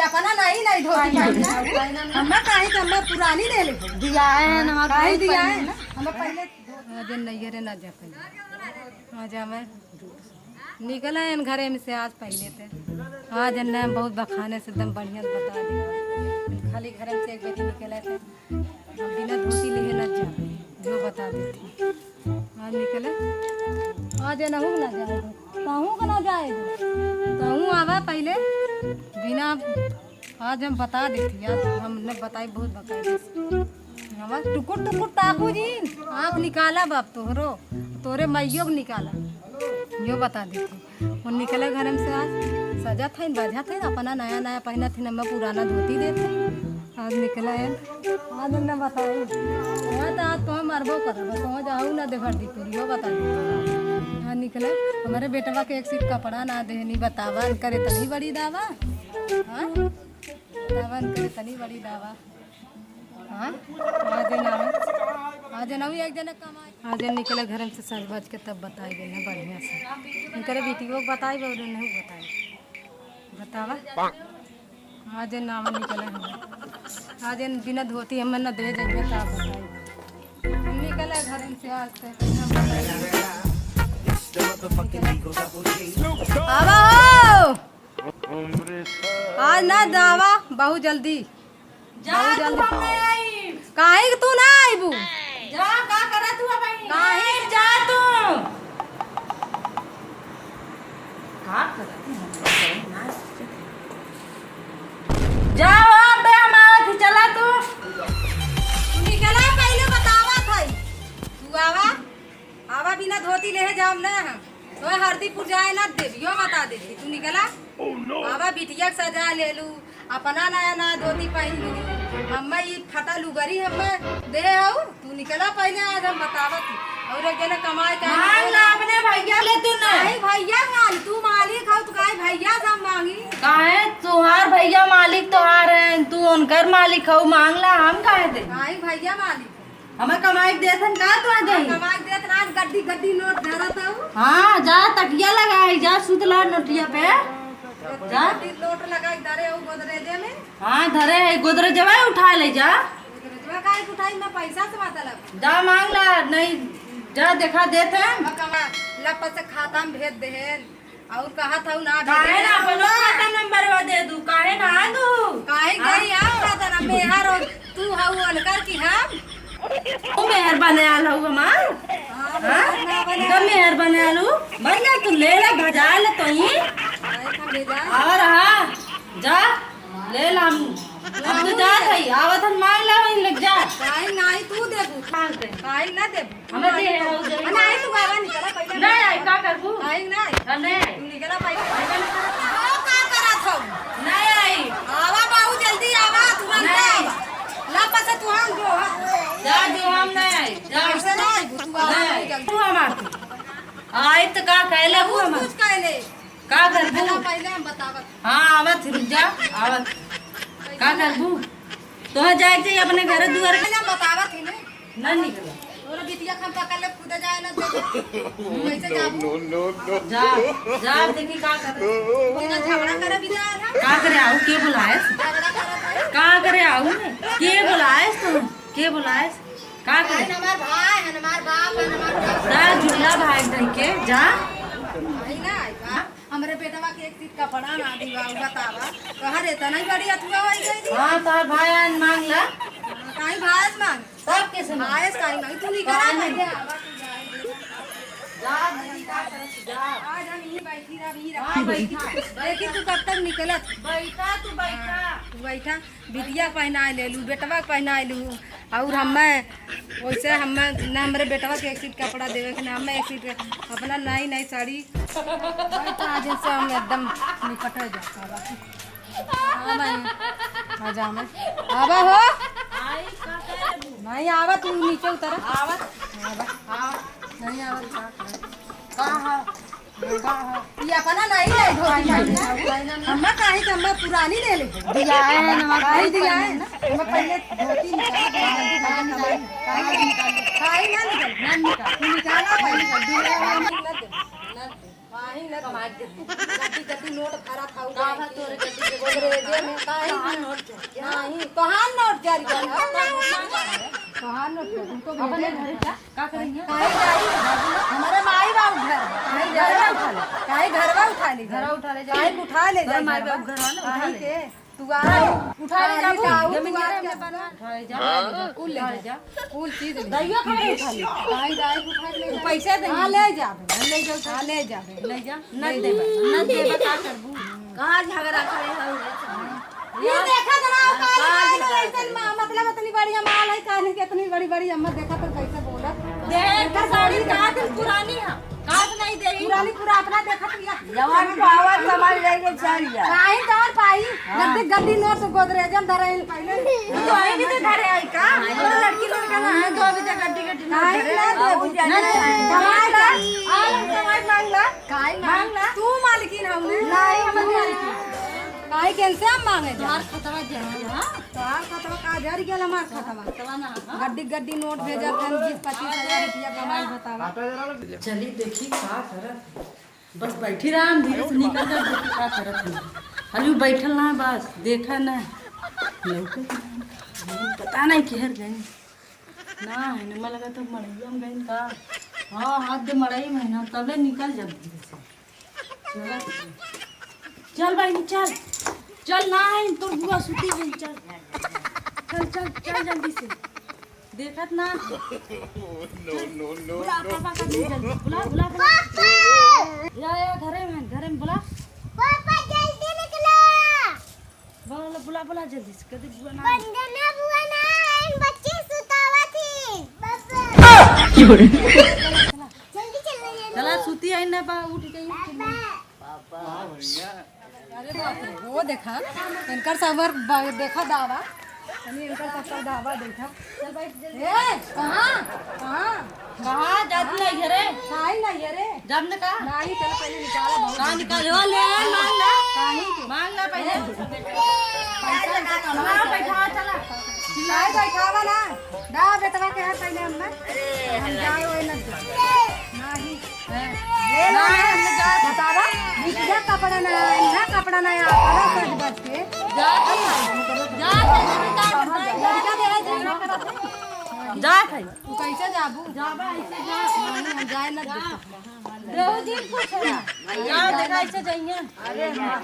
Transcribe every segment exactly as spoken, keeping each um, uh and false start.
अपना नहीं, नहीं धोती पहनना। हमें काहे के हमें पुरानी ले ले। दिया है ना, हमारे काहे दिया है? हमें पहले आज नैहरे ना जा पाई। आज हमें निकला है घरे में से आज पहले थे। आज न बहुत बखाने से एकदम बढ़िया से बता दे। खाली घरे में से एक बेरी निकले थे। हम बिना धोती लेहे ना जा, जो बता देती। आज निकले, आज एनहू के ना जाए दो, तहू के ना जाए दो। तहू आवा पहले, बिना, आज हम बता देती, आज हमने बताई बहुत बकायदे से। हमार टुकुर टुकुर ताकू जी, आँख निकाला बाप तोहरो, तोरे माइयो के निकाला, यो बता देती। वो निकले घर में से आज, सजा था, बाझा था, अपना नया नया पहना थी, मैं पुराना धोती देते। आज निकला है, आज न बताई। वहाँ तो आज तो हम मरबो करब, तो जाऊ ना देवर दी पूरी, यो बता दे। आज निकला, हमारे बेटवा के एक सीट कपड़ा ना देहनी, बतावा, करे तनी बड़ी दावा। हाँ? बतावा, करे तनी बड़ी दावा। हाँ? आज ना, आज ना, एक जना कमाई। आज निकला घर में से सज बज के तब बताई गई ना बढ़िया से। इनकरे बेटियों को बताई, और नहीं बताई। बतावा। आज नाम निकले हमें। आज इन बिना धोती हमें न दे जाइए, का बताई। हम निकले घर से आज से। आवा हो। आज ना दावा, बहुत जल्दी। जा बहुत तू, जल्दी। हम नहीं आई। काहे कि तू ना आइबू? जा, का करत हुआ भाई? काहे? जा तू। का करत हुआ? जा, वहाँ पे हम आवत ही, चला तू। तू निकला, पहले बतावा था। तू आवा। आवा बिना धोती लेहे जाओ ना हम। तो हरदीपुर जाए ना देब, यो बता देती। तू निकला। आवा बिटिया के सजा ले लू, अपना नया नया धोती पहन लू। हम्मे ई फटा लुगरी हम्मे दे हऊ। तू निकला पहले, आज हम बतावत ही। और एक जने कमाए के मान ला अपने भैया ले तू ना। काहे भैया मान, तू मालिक हऊ, तू काहे भैया से हम मांगी? काहे तुहार भैया मालिक तोहार है, तू उनकर मालिक हऊ, मांग ला, हम काहे दे? काहे भैया मालिक? हमें कमाई के देत हन का तोहे देई? कमाई के देत ना, गड्डी गड्डी नोट धरत हऊ। हाँ, जा तकिया लगाई, जा सुतला नोटिया पे। गड्डी जा। गड्डी नोट लगाई धरे हऊ गोदरेजे में। हाँ, धरे है गोदरेजवा, उठा ले जा। गोदरेजवा काहे के उठाई, मैं पैसा से मतलब। जा मांग ला, नहीं जा देखा देत हन। मैं कमा, लप से खाता में भेज देहेन। और कहत हऊ ना काहे ना भेजे? अपनो खाता नंबरवा दे दू, काहे ना दू? काहे हाँ? गई आप खाता ना, मेहर और तू हऊ अनकर की हम? तू मेहर बने आल हऊ हमार? हाँ, हाँ? मेहर ना बने। इनका मेहर बने आलू? बन जा, तू ले ले, भजा ले तो ही। काहे का ले जा? और हाँ, जा, ले ला हम। अब तू जा सही, आवत हन मांग ला वहीं लग जा। काहे नाही तू देबू? मांग दे। काहे ना देबू? हमें दे है, हऊ दे। नहीं, तू बाबा निकला, पहले नहीं आई, का करबू? आई नहीं। हाँ, नहीं आई। तू निकला, पहले, पहले निकला। आओ, का करत हऊ? नहीं आई। आवा बाबू, जल्दी आवा, तुरंत नहीं। आवा। ला, पसे तू हम जो है। जा, जो हम नहीं आई। जा। कैसे नहीं? तू आवा नहीं आई। जल्दी। तू हम आती। आई तो का कहले, तू वो हम कुछ कहले। का करबू? पहले हम बतावत। हाँ, आवत, रुक जा, आवत। का करबू? तोहे जाए के चाहिए अपने घर दुआर। पहले हम बतावत ही ने। ना निकला। तोरा बिटिया के हम पकड़ ले, खुद जाए ना दे। कैसे जाबू? No, no, no। जा, जा, देखी का करे। बिना झगड़ा करे बिना आ रहा। का करे आऊ, के बुलाएस? झगड़ा करत है। का करे आऊ? के बुलाएस तू? के बुलाएस? का करे? हमार भाई, हमार बाप, हमार बाप। जा, झूला भाई कह के, जा। भाई ना, आई बा। हमरे बेटवा के एक सीट कपड़ा ना दिवा, उ बतावा। तोहर इतना ही बड़ी अथुआ होई गई थी। हाँ, तोहर भाई आन मांग ला। काहे भाई से मांग? तब कैसे मांग? भाई से काहे मांग? तू नहीं करा काहे भाई। नहीं? जा, दीदी, का करत जा? आज हम यहीं बैठी रह, यहीं रह। हाँ, बैठा। देखी तू कब तक निकलत। बैठा, तू बैठा। हाँ, तू बैठा। बिटिया के पहनाए ले लू, बेटवा के पहनाए लू, और हम्मे वैसे हम्मे न हमरे बेटवा के एक सीट कपड़ा देवे के, न हम्मे एक सीट के, अपना नई नई साड़ी। भाई तो आज से हम एकदम निपट हो जाता बा। हाँ भाई, आ जा मैं। आवा हो। नहीं आवा, तू नीचे उतर। आवा। आवा। नहीं आवा, का करे? का है? ये अपना नहीं ले धोती पहनना। हम्मा काहे के हम्मा पुरानी ले ले। दिया है ना, हमारे काहे भाई दिया है? पहनना। हम्मा पहले धोती निकाल, काहे निकाल? काहे ना निकाल? ना निकाल। तू निकाला भाई, निकाल। दिया है ना। काहे न कमाई के? गड्डी गड्डी नोट भरा था, का बा तोरे गड्डी गड्डी गोदरेजे में? काहे कहाँ न? नोट जरी? नहीं, कहाँ नोट जरी बा? कहाँ नोट जरी? तुमको अपने भेजे घरे हैं। जा, का करेंगे? काहे जाई? हमारे माई बाबू घर। काहे जाई? घरवा उठा ले। काहे घरवा उठा ले? घरवा उठा ले जाई। काहे उठा ले जाई माई घरवा? बाबू घरवा ना उठा काहे ले। के? तू आ, उठा ले जाबू। का, जमीन तू आ, के क्या? बना? उठा ले जा, उठा ले जा, कुल ले जा, कुल चीज ले जा। दैया खा ले, उठा ले। भाई, दाई उठा ले जा। पैसा दे। हाँ, ले जाबे। ले जाओ, हाँ, ले जाबे। ले जा। न देबा, न देबा, का करबू? कहाँ झगड़ा करे हऊ रे? ये देखा जरा, का हाँ, काहे का ऐसन मा-, मतलब, इतनी बढ़िया माल है, काहे के इतनी बड़ी बड़ी अम्मा, देखा तो कैसे बोलत। देख, एकर साड़ी बड़ी का दिन पुरानी है। काट नहीं देई। पुरानी पुराना देखत हिया। जवान पावर समझ लेके चल जा। काहे जवान पाई? हाँ। गद्दी गद्दी नोट गोदरेजन धरे हैं पहले। तो आई भी तो धरे आई का? हाँ। और लड़की लड़का ना है, तो अभी तक गद्दी गद्दी नोट काहे धरे ना हैं। दे? बाबू जाने नहीं, नहीं, नहीं। कमाई का? आ, कमाई मांग ला। काहे मांग? मांग ला। तू मालकिन हम नहीं। नहीं, हम नहीं मालकिन। काहे के इनसे हम मांगे जा? तोहार खतवा जरी, हाँ? तोहार खतवा का जरी गेल हमार खतवा? खतवा ना, हाँ। गड्डी गड्डी नोट भेजत हन, बीस पच्चीस हजार रुपया कमाई बतावा। चली देखी का करत। बस बैठी रहा, हम धीरे से निकल कर देखी का करत हन। अरे उ बैठल ना है, बस देखा ना। लौकत ना। पता नहीं किहर गई। ना है, नमा लगा तो मड़ैया में गई का। हाँ, हाथ दे मड़ई में ना, तबे निकल जब धीरे से। चल बहिनी, चल। चल ना, आई तो बुआ सुती गई, चल। चल, चल, चल जल्दी से। देखत ना। No, no, no, बुला, no। पापा का नहीं जल्दी। बुला, बुला, बुला। पापा! या, या, घरे में, घरे में बुला। पापा, जल्दी निकलो। बुला, बुला, बुला जल्दी से, कदे बुआ ना। वंदना बुआ ना आइन, बच्ची सुतावत ही। पापा। चला, चला। जल्दी चल रही है। चला, सुती आई ना बा, उठ गई, उठ गई। पापा। अरे बाप रे, वो देखा, इनकर सबर ब-, देखा दावा। तनी इनकर सबर दावा देखा। चल बैठ जल्दी। ए, कहाँ? कहाँ? कहाँ जात नहीं है रे? काहे नहीं है रे? जब ने कहा? नहीं, चलो पहले निकालो बहुत। कहाँ निकालो? ले, मांग ला। काहे के? मांग ला पहले। पैसा इनका कमाल हाँ, है। बैठावा चला। चिल्लाए बैठावा ना। दा बेटवा के है पहले हमें। हम जाए वही ना। नहीं। ले लो ना, हमने जा बतावा। बिटिया कपड़ा ना, ना कपड़ा ना, आपन सज बज के। जा, जा, जा, जा, जा। लड़का दे रहा है, झगड़ा करत है। जा भाई। तू कैसे जाबू? जाबा, ऐसे जा। नहीं, हम जाए ना देते। देहू जी कुछ ना। जाओ, देखा, ऐसे जाइए। अरे, हाँ।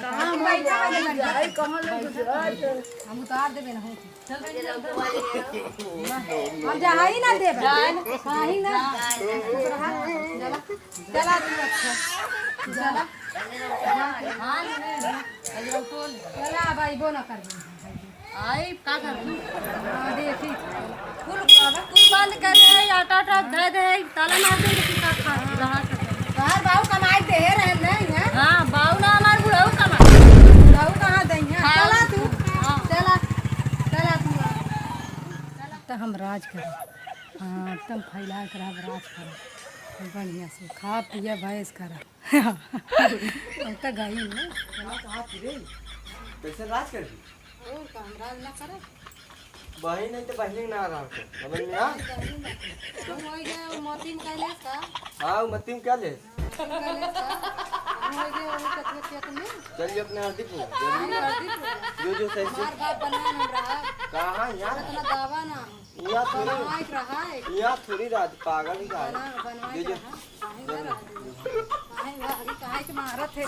कहाँ बैठा है लड़का? कहाँ ले गुजरात? हम उतार देबे ना, हो। चल, चल, चल। हम जाई ना देबे। जाए ना। काहे ना? जा। चला, चला तू, अच्छा। चला। हाँ, ले, ले। चला, अब आइबो ना करबे। आई, का करबू? हाँ, देखी। कुल, कुल बंद कर दे, आटा, आटा धर दे, ताला मार दे, कि का खा, रहा कर। तोहार बाऊ कमाई दे रहे नहीं है? हाँ, बाऊ ना, हमार बुढ़ऊ कमाई। बुढ़ऊ कहाँ दई है? हाँ। चला तू। हाँ। चला, चला तू। तो हम राज करें। हाँ, एकदम फैला के रहा, राज करें। बढ़िया से खा पिया, भैंस करा। हम तो गई ना। चला, कहाँ फिरे? कैसे राज कर दी? और का, हम राज ना करे? बहिन है तो बहिन ना राज कर। समझ में आ? बहिन ना करे। हम हो गए, वो मोती में कहले का? हाँ, वो मोती में क्या ले? कहले का? हम हो गए, वो कथी खेत में? चलिए अपने हरदीपुर। हम हरदीपुर। जो, जो सही से। हमार बाप बना हम रहा। कहाँ यहाँ? इतना दावा ना। यहाँ थोड़ी, बनवाए के रहा है। यहाँ थोड़ी राज पागल ही का है। बना, बनवाए ये के जो रहा। काहे ना रहा? काहे ना? अभी काहे के मारत है?